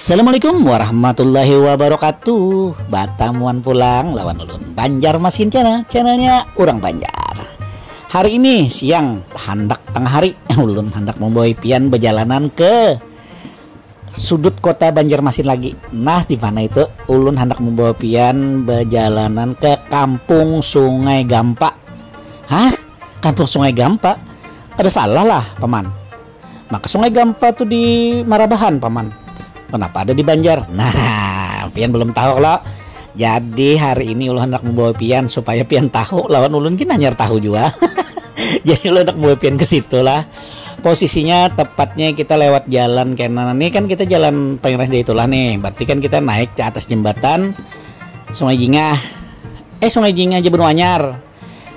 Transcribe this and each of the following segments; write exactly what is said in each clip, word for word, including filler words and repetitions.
Assalamualaikum warahmatullahi wabarakatuh. Batamuan pulang lawan ulun, Banjarmasin Channel, channelnya urang Banjar. Hari ini siang, handak tengah hari, ulun handak membawai pian bejalanan ke sudut kota Banjarmasin lagi. Nah, di mana itu? Ulun handak membawa pian bejalanan ke Kampung Sungai Gampa. Hah? Kampung Sungai Gampa? Kada salah lah, Paman. Maka Sungai Gampa tu di Marabahan, Paman. Kenapa ada di Banjar? Nah, pian belum tahu kalau. Jadi hari ini ulun handak membawa pian supaya pian tahu lawan ulun gin hanyar tahu jua. Jadi ulun handak membawa pian ke situ lah. Posisinya tepatnya kita lewat jalan kena. Ini kan kita jalan paling rendah itulah nih. Berarti kan kita naik ke atas jembatan Sungai Jingah. Eh, Sungai Jingah aja, Benua Anyar.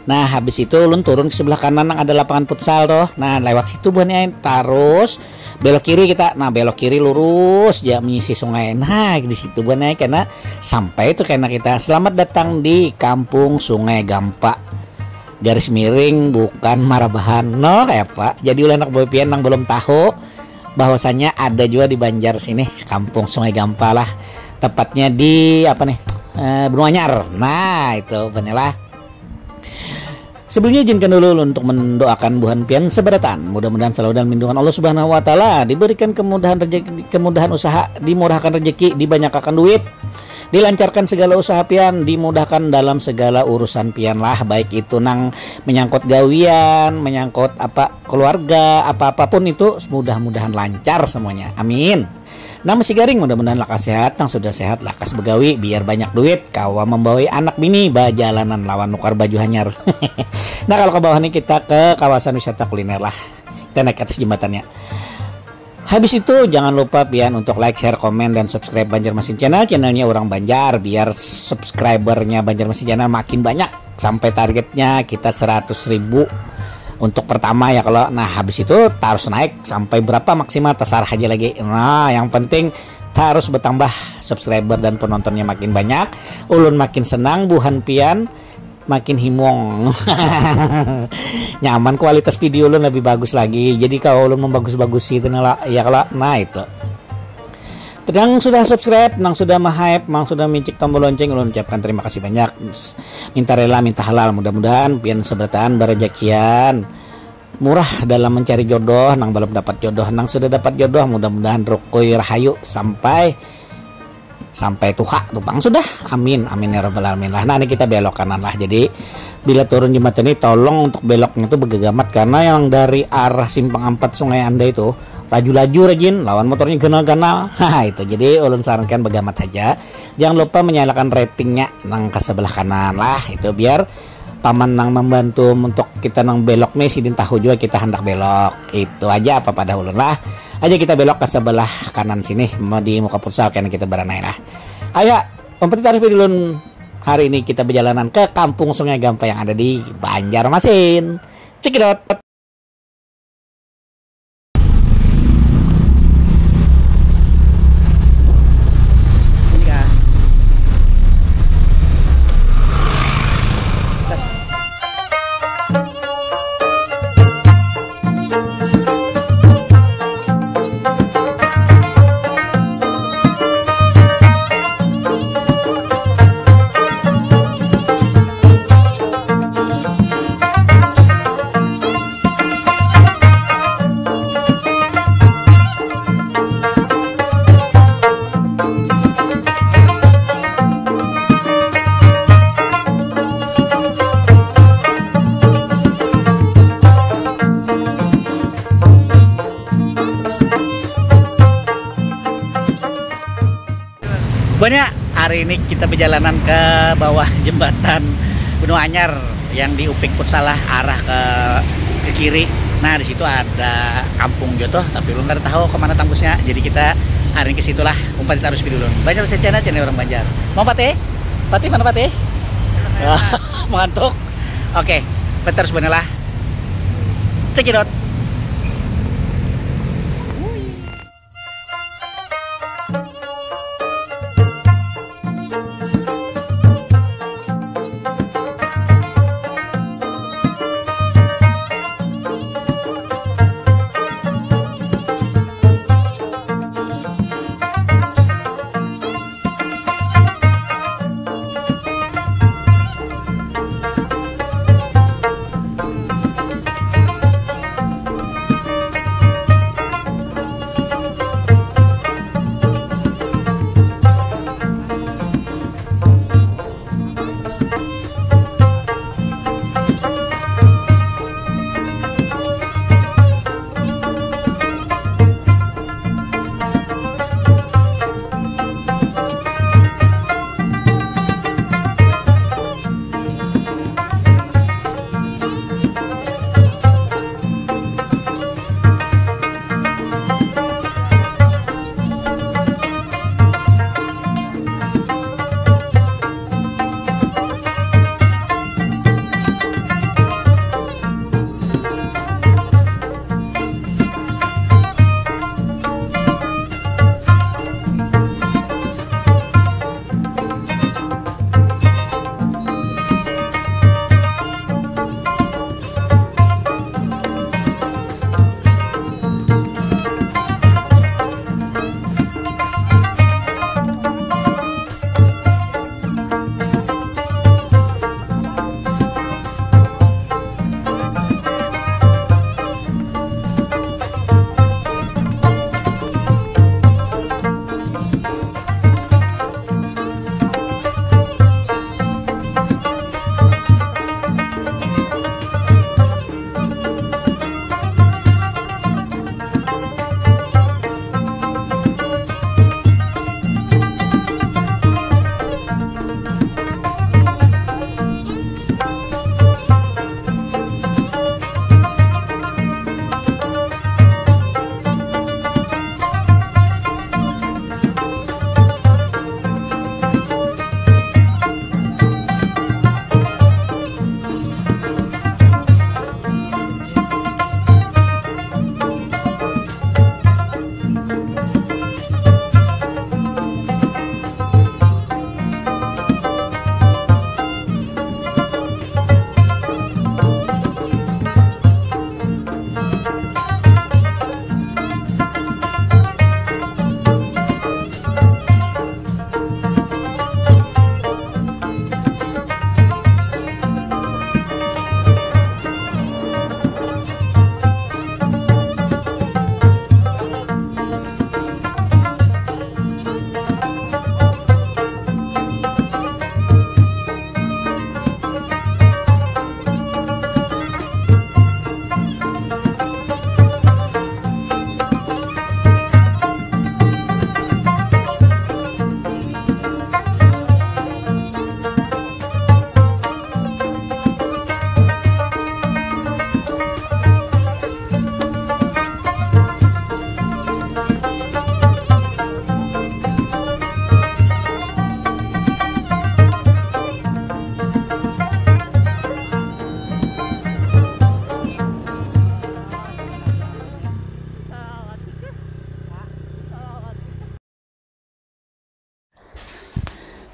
Nah, habis itu ulun turun ke sebelah kanan yang ada lapangan futsal tuh. Nah, lewat situ buahnya, terus belok kiri kita. Nah, belok kiri lurus ya menyisi sungai. Nah, di situ buahnya kena sampai itu kena kita. Selamat datang di Kampung Sungai Gampa. Garis miring bukan Marabahan. No, kayak apa? Jadi oleh anak boy pian yang belum tahu bahwasanya ada juga di Banjar sini Kampung Sungai Gampa lah. Tepatnya di apa nih? Eh, Benua Anyar. Nah, itu benar lah. Sebelumnya izinkan dulu untuk mendoakan buhan pian seberataan. Mudah-mudahan selalu dalam lindungan Allah Subhanahu wa taala, diberikan kemudahan rezeki, kemudahan usaha, dimurahkan rezeki, dibanyakakan duit, dilancarkan segala usaha pian, dimudahkan dalam segala urusan pian lah, baik itu nang menyangkut gawian, menyangkut apa keluarga, apa-apapun itu mudah-mudahan lancar semuanya. Amin. Nang masih garing, mudah-mudahan lakas sehat, nang sudah sehat lakas begawi biar banyak duit, kawa membawai anak bini bajalanan lawan nukar baju hanyar. Nah, kalau ke bawah nih kita ke kawasan wisata kuliner lah. Kita naik ke atas jembatannya. Habis itu jangan lupa pian untuk like, share, komen, dan subscribe Banjarmasin Channel, channelnya orang Banjar, biar subscribernya Banjarmasin Channel makin banyak sampai targetnya kita seratus ribu untuk pertama ya kalau. Nah, habis itu terus naik sampai berapa maksimal terserah aja lagi. Nah, yang penting terus bertambah subscriber dan penontonnya makin banyak, ulun makin senang, buhan pian makin himung. Nyaman, kualitas video ulun lebih bagus lagi. Jadi kalau ulun membagus-bagusi itu nela ya kalau, nah itu. Nang sudah subscribe, nang sudah mah hype, nang sudah mincik tombol lonceng, ulun ucapkan terima kasih banyak. Minta rela, minta halal. Mudah-mudahan pian seberataan barajakian murah dalam mencari jodoh, nang belum dapat jodoh, nang sudah dapat jodoh, mudah-mudahan rukui rahayu sampai sampai tuha tu pang sudah. Amin, amin ya rabbal alamin lah. Nah, ini kita belok kanan lah. Jadi bila turun jembatan ini, tolong untuk beloknya tuh bergegamat karena yang dari arah simpang empat Sungai Anda itu laju-laju rajin lawan motornya ganal-ganal. Nah, itu jadi ulun sarankan begamat aja. Jangan lupa menyalakan ratingnya nang ke sebelah kanan lah, itu biar paman nang membantu untuk kita nang belok nih sidin tahu juga kita hendak belok. Itu aja apa pada ulun lah. Aja kita belok ke sebelah kanan sini, mau di muka futsal kena kita beranai lah. Ayo, umpati tarus dulun. Hari ini kita berjalanan ke Kampung Sungai Gampa yang ada di Banjarmasin. Cekidot. Banyak hari ini kita perjalanan ke bawah jembatan Benua Anyar yang di Upik Putsalah arah ke ke kiri. Nah, di situ ada kampung jodoh, tapi belum kada tahu kemana tangkusnya. Jadi kita hari ini ke situlah. Umpat kita harus dulu. Banyak saya channel channel orang Banjar. Mau patih? Patih mana patih? Mengantuk. Oke, okay. Terus benelah. Cekidot.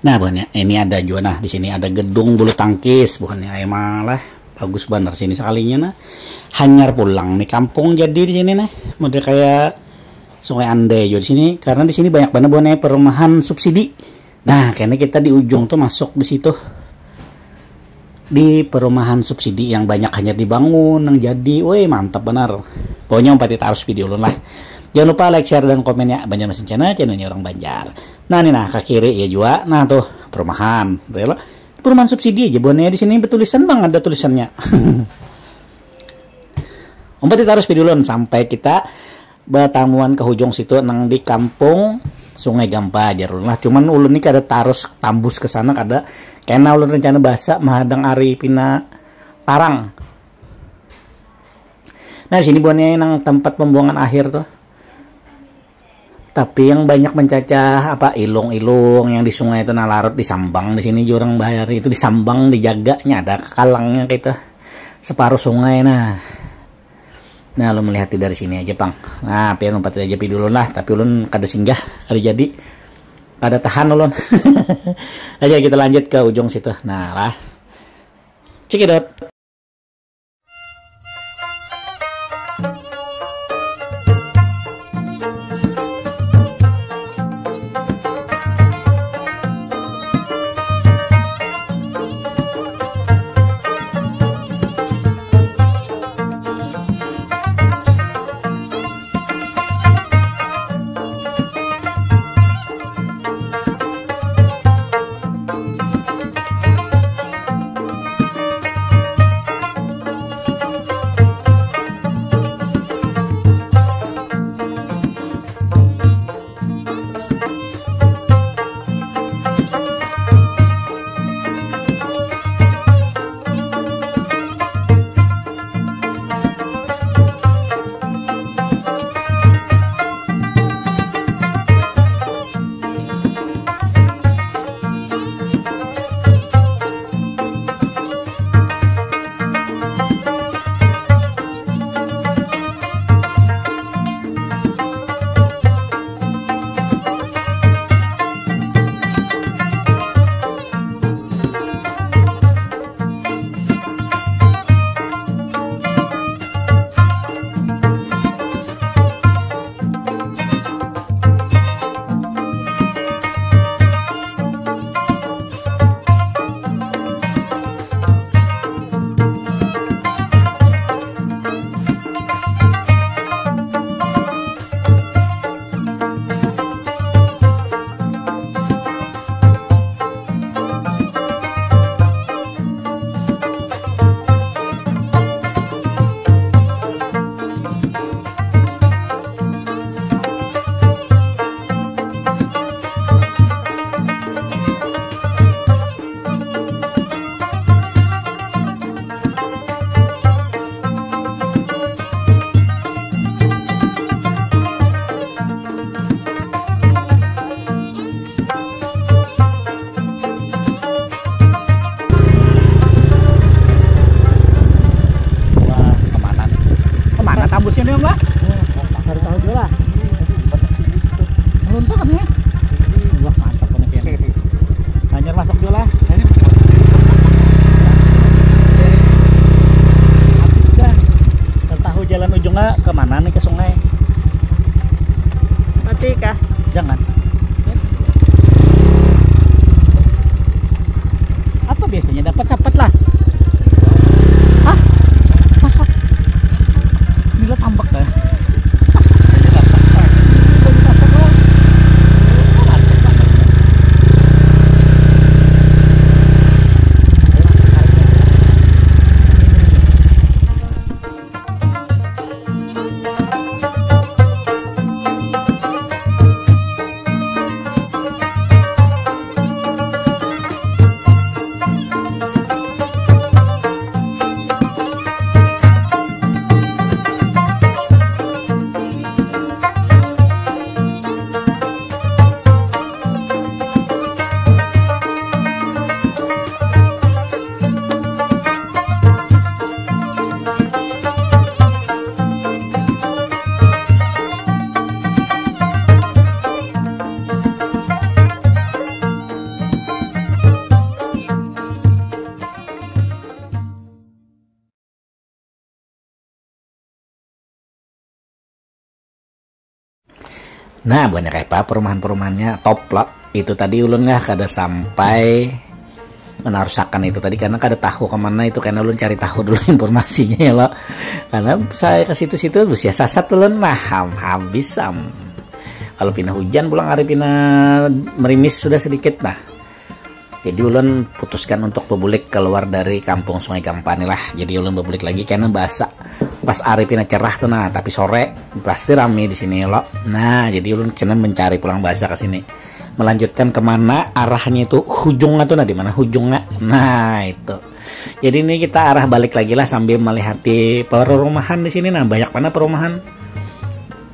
Nah, buhannya ini ada juga, nah, di sini ada gedung bulu tangkis, buhannya, ai malah bagus banar sini sekalinya, nah. Hanyar pulang nih kampung jadi di sini, nah. Model kayak Sungai Andai juga di sini, karena di sini banyak banget, buhannya, perumahan subsidi. Nah, kayaknya kita di ujung tuh masuk di situ. Di perumahan subsidi yang banyak hanyar dibangun, yang jadi, woi, mantap benar. Pokoknya umpati tarus video ulun lah. Jangan lupa like, share, dan komen ya. Banjarmasin Channel, channelnya orang Banjar. Nah, ini nah, ke kiri ya juga. Nah, tuh, perumahan. Rela. Perumahan subsidi aja, buhannya, di sini betulisan bang, ada tulisannya. Umpati tarus video ulun sampai kita batamuan ke hujung situ nang di kampung Sungai Gampa, jar ulun lah. Cuman ulun ni kada tarus tambus ke sana, kada. Kena ulun rencana basa mahadang ari pina tarang. Nah, di sini buhannya nang tempat pembuangan akhir tuh. Tapi yang banyak mencacah apa, ilung-ilung yang di sungai itu, nah, larut disambang di sini jurang bahari itu, disambang, dijaganya, ada kalangnya gitu. Separuh sungai, nah. Nah, lu melihat dari sini aja, pang. Nah, pian umpat aja pi dulu lah, tapi ulun kada singgah, kada jadi. Kada tahan ulun. Aja kita lanjut ke ujung situ. Nah, lah. Cekidot. Wah, kemana nih? Kemana tambusnya nih, Mbak? Cari tahu dulu lah. Meluntur katanya. Wah, mantap kemungkinan. Hanyar masuk dulu lah. Sudah. Tahu jalan ujungnya kemana nih, ke sungai? Mati kah? Jangan. Apa biasanya dapat sapat lah? Hah? Masa? Ini lo tambak dah. Nah, bukannya kayak apa perumahan-perumahannya top lah. Itu tadi ulun lah kada sampai menarusakan itu tadi karena kada tahu kemana itu, karena ulun cari tahu dulu informasinya ya lo. Karena saya ke situ-situ usia sasat ulun nah ham habis am. Kalau pina hujan pulang hari pina merimis sudah sedikit nah. Jadi ulun putuskan untuk bebulik keluar dari kampung Sungai Gampa nih lah. Jadi ulun bebulik lagi karena bahasa pas hari pina cerah tuh nah, tapi sore pasti rame di sini lo. Nah, jadi ulun kena mencari pulang bahasa ke sini. Melanjutkan kemana arahnya itu, hujungnya tuh nah, di mana hujungnya. Nah, itu. Jadi ini kita arah balik lagi lah sambil melihati perumahan di sini. Nah, banyak mana perumahan.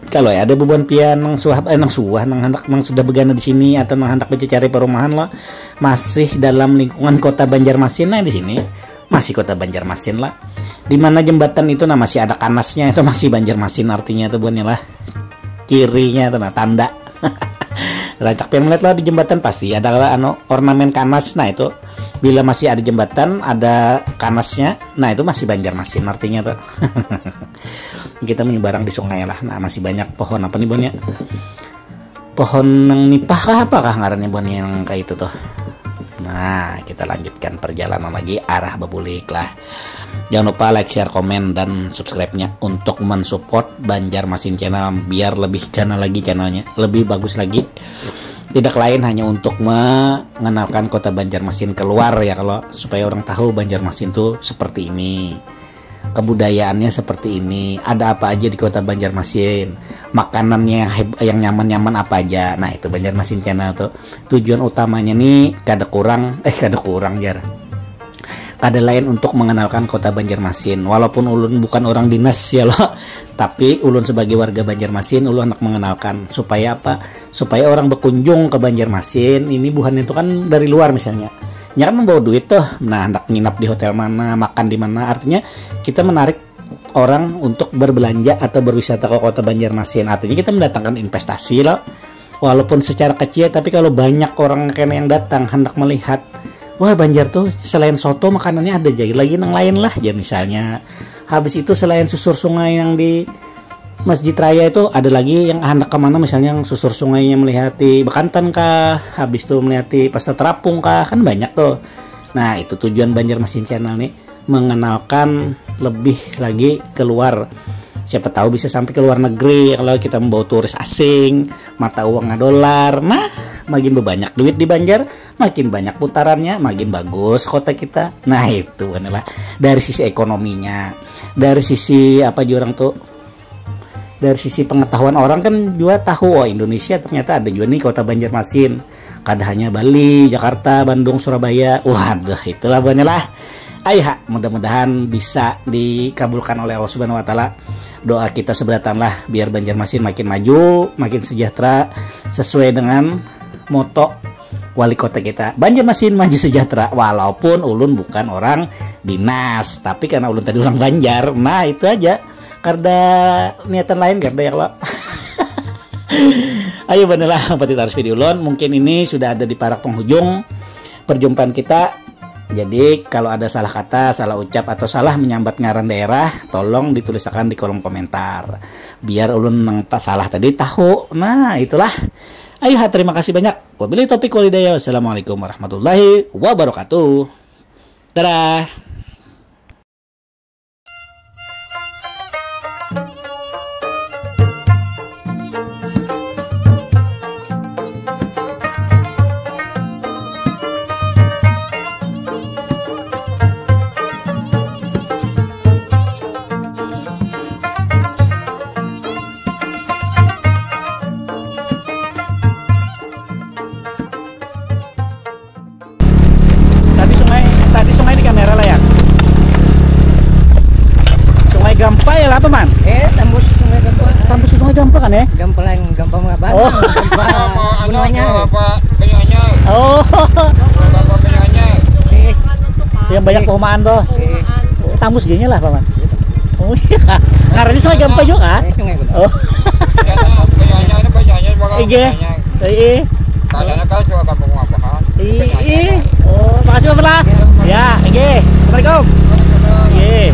Kalau ada bubuhan pian nang suah eh nang suah nang hendak nang sudah begana di sini atau nang hendak mencari perumahan lo, masih dalam lingkungan kota Banjarmasin nah di sini. Masih kota Banjarmasin lah. Di mana jembatan itu nah masih ada kanasnya, itu masih Banjarmasin artinya itu bukannya lah. Kirinya itu nah tanda. Rancak pian melihat lah di jembatan pasti ada lah anu ornamen kanas nah itu. Bila masih ada jembatan, ada kanasnya, nah itu masih Banjarmasin artinya tuh. Kita menyeberang di sungai lah. Nah, masih banyak pohon apa nih buannya? Pohon yang nipah kah apa kah ngarannya buannya yang kayak itu tuh. Nah, kita lanjutkan perjalanan lagi arah bebulik lah. Jangan lupa like, share, komen, dan subscribe-nya untuk mensupport Banjarmasin Channel biar lebih gana lagi channelnya, lebih bagus lagi. Tidak lain hanya untuk mengenalkan kota Banjarmasin keluar ya kalau supaya orang tahu Banjarmasin tuh seperti ini. Kebudayaannya seperti ini, ada apa aja di kota Banjarmasin, makanannya yang heb- yang nyaman-nyaman apa aja. Nah, itu Banjarmasin Channel tuh. Tujuan utamanya nih kada kurang, eh kada kurang jar. Kada lain untuk mengenalkan kota Banjarmasin. Walaupun ulun bukan orang dinas ya lo, tapi ulun sebagai warga Banjarmasin ulun hendak mengenalkan supaya apa? Supaya orang berkunjung ke Banjarmasin ini buhannya itu kan dari luar misalnya. Nya kan membawa duit tuh. Nah, hendak nginap di hotel mana, makan di mana. Artinya kita menarik orang untuk berbelanja atau berwisata ke kota Banjarmasin. Artinya kita mendatangkan investasi loh. Walaupun secara kecil, tapi kalau banyak orang kena yang datang hendak melihat, wah, Banjar tuh selain soto makanannya ada jadi lagi nang lain lah ya misalnya. Habis itu selain susur sungai yang di Masjid Raya itu ada lagi yang hendak kemana misalnya yang susur sungainya melihati Bekantan kah, habis itu melihati Pasar Terapung kah, kan banyak tuh. Nah, itu tujuan Banjarmasin Channel nih, mengenalkan lebih lagi keluar. Siapa tahu bisa sampai ke luar negeri kalau kita membawa turis asing, mata uangnya dolar. Nah, makin banyak duit di Banjar, makin banyak putarannya, makin bagus kota kita. Nah, itu adalah dari sisi ekonominya, dari sisi apa juga orang tuh, dari sisi pengetahuan orang kan juga tahu, oh, Indonesia ternyata ada juga nih kota Banjarmasin. Kada hanya Bali, Jakarta, Bandung, Surabaya. Waduh, itulah banyak lah. Ayo ha, mudah-mudahan bisa dikabulkan oleh Allah Subhanahu wa taala. Doa kita seberatan lah biar Banjarmasin makin maju, makin sejahtera sesuai dengan moto wali kota kita, Banjarmasin maju sejahtera. Walaupun ulun bukan orang dinas, tapi karena ulun tadi orang Banjar, nah itu aja. Karena niatan lain karena ya kalau ayo benelah pati tarus video ulun. Mungkin ini sudah ada di parak penghujung perjumpaan kita. Jadi kalau ada salah kata, salah ucap atau salah menyambat ngaran daerah, tolong ditulisakan di kolom komentar. Biar ulun nang ta- salah tadi tahu. Nah, itulah. Ayo ha, terima kasih banyak. Wabillahi taufik wal hidayah. Wassalamualaikum warahmatullahi wabarakatuh. Dadah. Tadi sungai, tadi sungai di kamera lah ya. Sungai Gampa ya lah apa man? Eh, tembus Sungai Gampa. Tembus ke Sungai Gampa kan ya? Gampa lain, Gampa Mengabang. Oh. Gampa Gunanya. Gampa Penyanya. Oh. Gampa Penyanya. Eh. Yang banyak perumahan tuh. Eh. Tembus gini lah paman. Oh iya. Ngarannya Sungai Gampa juga kan? Eh, Sungai Gampa. Oh. Penyanya, Penyanya ini Penyanya bakal Iya. Penyanya. Iya. Tadanya kan suka kampung apa kan? Iya. Oh, makasih Bapak lah. Ya, oke. Assalamualaikum. Iya.